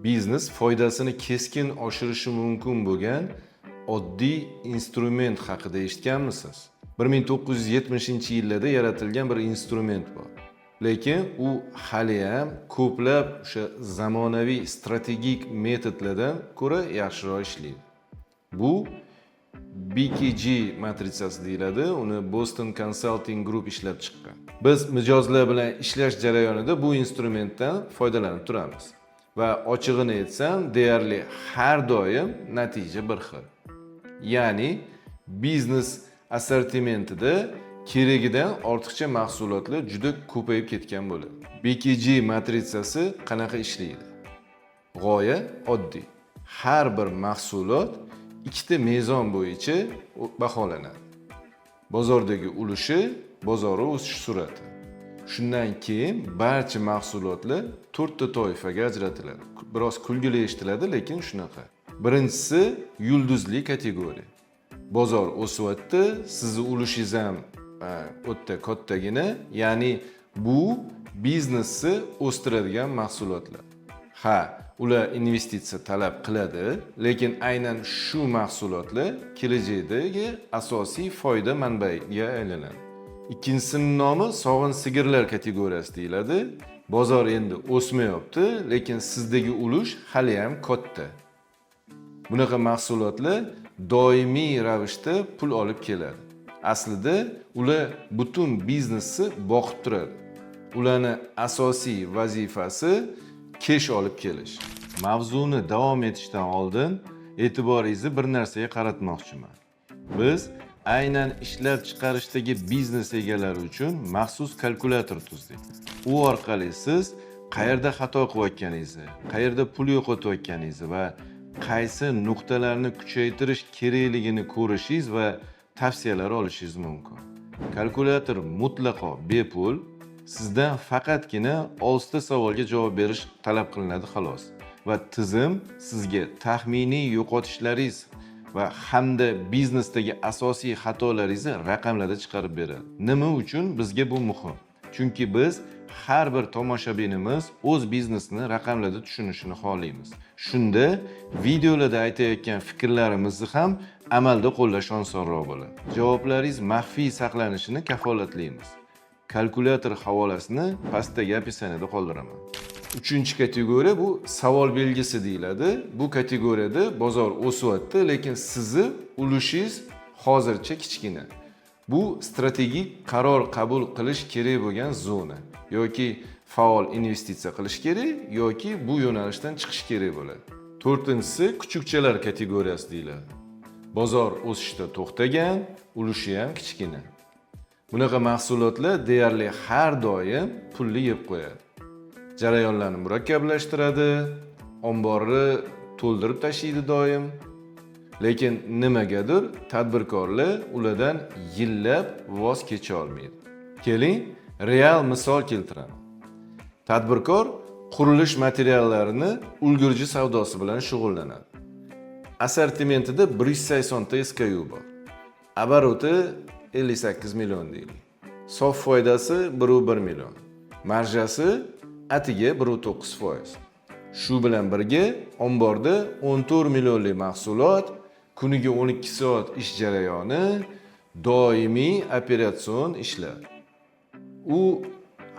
Biznes foydasini keskin oshirishi mumkin bo'lgan oddiy instrument haqida eshitganmisiz? 1970-yillarda yaratilgan bir instrument bor. Lekin u haliyam ko'plab o'sha zamonaviy strategik metodlardan ko'ra yaxshiroq ishlaydi. Bu BKG matritsasi deyiladi. Uni Boston Consulting Group ishlab chiqqan. Biz mijozlar bilan ishlash jarayonida bu instrumentdan foydalanib turamiz. Va ochig'ini aytsam, deyarli har doim natija bir xil. Ya'ni biznes assortimentida keragidan ortiqcha mahsulotlar juda ko'payib ketgan bo'ladi. BKG matritsasi qanaqa ishlaydi? G'oya oddiy. Har bir mahsulot ikkita mezon bo'yicha baholanadi. Bozordagi ulushi, bozori o'sish sur'ati. Shundan keyin barcha mahsulotlar to'rtta toifaga ajratiladi. Biroz kulgili eshitiladi, lekin shunaqa. Birinchisi yulduzli kategoriya. Bozor o'syapti, sizni ulushingiz ham o'ta kattagina, ya'ni bu biznesni o'stiradigan mahsulotlar. Ha, ular investitsiya talab qiladi, lekin aynan shu mahsulotlar kelajakdagi asosiy foyda manbaiga aylanadi. Ikkinchisining nomi sog'in sigirlar kategoriyasi deyiladi. Bozor endi o'smayapti, lekin sizdagi ulush haliyam katta. Bunaqa mahsulotlar doimiy ravishda pul olib keladi. Aslida ular butun biznesni boqib turadi. Ularni asosiy vazifasi cash olib kelish. Mavzuni davom etishdan oldin e'tiboringizni bir narsaga qaratmoqchiman. Biz aynan ishlab chiqarishdagi biznes egalari uchun maxsus kalkulyator tuzdik. U orqali siz qayerda xato qilayotganingizni, qayerda pul yo'qotayotganingizni va qaysi nuqtalarni kuchaytirish kerakligini ko'rishingiz va tavsiyalar olishingiz mumkin. Kalkulyator mutlaqo bepul. Sizdan faqatgina oltita savolga javob berish talab qilinadi, xolos. Va tizim sizga taxminiy yo'qotishlaringiz va hamda biznesdagi asosiy xatolaringizni raqamlarda chiqarib beradi. Nima uchun bizga bu muhim? Chunki biz har bir tomoshabinimiz o'z biznesini raqamlarda tushunishini xohlaymiz. Shunda videolarda aytayotgan fikrlarimizni ham amalda qo'llash osonroq bo'ladi. Javoblaringiz maxfiy saqlanishini kafolatlaymiz. Kalkulyator havolasini pastdagi описание da qoldiraman. Uchinchi kategoriya bu savol belgisi deyiladi. Bu kategoriyada bozor o'syapti, lekin sizni ulushingiz hozircha kichkina. Bu strategik qaror qabul qilish kerak bo'lgan zona. Yoki faol investitsiya qilish kerak, yoki bu yo'nalishdan chiqish kerak bo'ladi. To'rtinchisi kuchukchalar kategoriyasi deyiladi. Bozor o'sishda to'xtagan, ulushi ham kichkina. Bunaqa mahsulotlar deyarli har doim pulni yeb qo'yadi. Jarayonlarni murakkablashtiradi, omborni to'ldirib tashlaydi doim. Lekin nimagadir tadbirkorlar ulardan yillab voz kecha olmaydi. Keling, real misol keltiraman. Tadbirkor qurilish materiallarini ulgurji savdosi bilan shug'ullanadi. Assortimentida 180 ta SKU bor. Оборот i 58 million deylik. Sof foydasi 1,1 million. Marjasi atiga 1,9%. Shu bilan birga omborda 14 millionlik mahsulot, kuniga 12 soat ish jarayoni, doimiy operatsion ishlar. U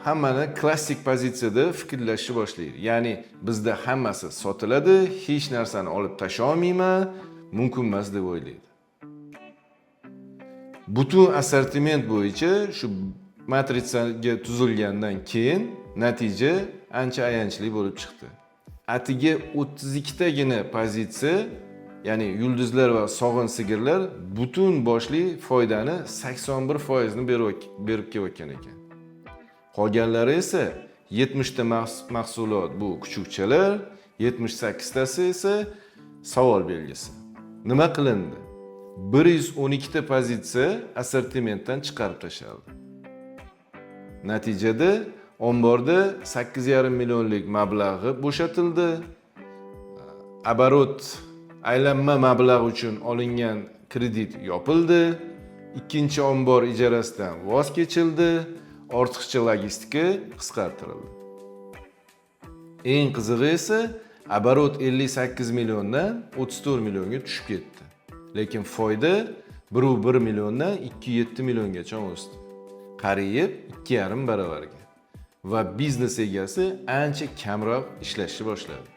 hammani klassik pozitsiyada fikrlashni boshlaydi. Ya'ni bizda hammasi sotiladi, hech narsani olib tashlay olmayman, mumkin emas deb o'ylaydi. Butun assortiment bo'yicha shu matritsaga tuzilgandan keyin natija ancha ayanchli bo'lib chiqdi. Atiga 32 tagina pozitsiya, ya'ni yulduzlar va sog'in sigirlar butun boshli foydani 81% ni berib kelayotgan ekan. Qolganlari esa 70 ta mahsulot bu kuchukchalar, 78 tasi esa savol belgisi. Nima qilindi? 112 ta pozitsiya assortimentdan chiqarib tashlandi. Natijada omborda 8,5 millionlik mablag'i bo'shatildi. Оборот, aylanma mablag' uchun olingan kredit yopildi. Ikkinchi ombor ijarasidan voz kechildi. Ortiqcha logistika qisqartirildi. Eng qizig'i esa Оборот 58 milliondan 34 millionga tushib ketdi. Lekin foyda 1,1 milliondan 2,7 milliongacha o'sdi. Qariyb 2,5 baravarga. Va biznes egasi ancha kamroq ishlashni boshladi.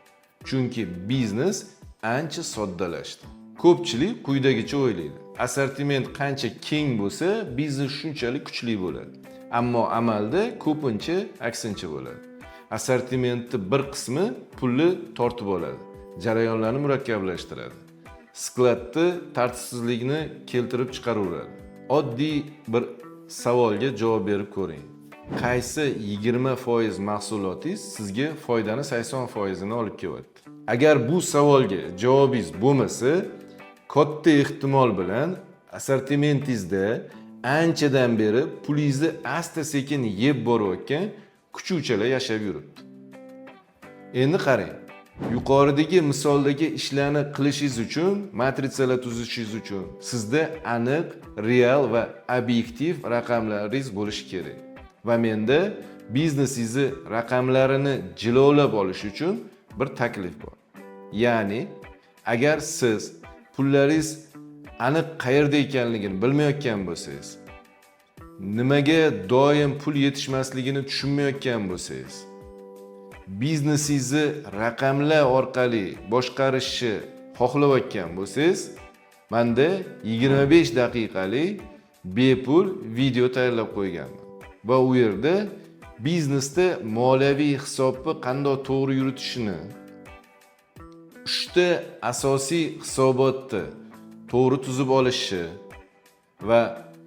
Chunki biznes ancha soddalashdi. Ko'pchilik quyidagicha o'ylaydi: assortiment qancha keng bo'lsa, biznes shunchalik kuchli bo'ladi. Ammo amalda ko'pincha aksincha bo'ladi. Assortimentni bir qismi pulni tortib oladi, jarayonlarni murakkablashtiradi, skladni tartibsizlikni keltirib chiqaraveradi. Oddiy bir savolga javob berib ko'ring: qaysi 20% mahsulotingiz sizga foydani 80%ini olib kelyapti? Agar bu savolga javobingiz bo'lmasa, katta ehtimol bilan assortimentingizda anchadan beri pulingizni asta sekin yeb borayotgan kuchukchalar yashab yuribdi. Endi qarang, yuqoridagi misoldagi ishlarni qilishingiz uchun, matrisalar tuzishingiz uchun sizda aniq, real va obyektiv raqamlaringiz bo'lishi kerak. Va menda biznesingizni raqamlarini jilovlab olish uchun bir taklif bor. Ya'ni agar siz pullaringiz aniq qayerda ekanligini bilmayotgan bo'lsangiz, nimaga doim pul yetishmasligini tushunmayotgan bo'lsangiz, biznesingizni raqamlar orqali boshqarishni xohlayotgan bo'lsangiz, manda 25 daqiqalik bepul video tayyorlab qo'yganman va u yerda biznesda moliyaviy hisobni qanday to'g'ri yuritishni, uchta asosiy hisobotni to'g'ri tuzib olishni va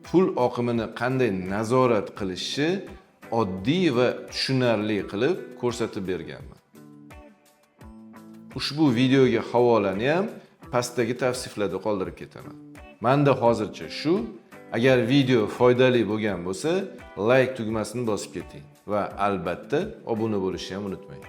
pul oqimini qanday nazorat qilishni oddiy va tushunarli qilib ko'rsatib berganman. Ushbu videoga havolani ham pastdagi tavsiflarda qoldirib ketaman. Manda hozircha shu. Agar video foydali bo'lgan bo'lsa, layk tugmasini bosib keting va albatta obuna bo'lishni ham unutmang.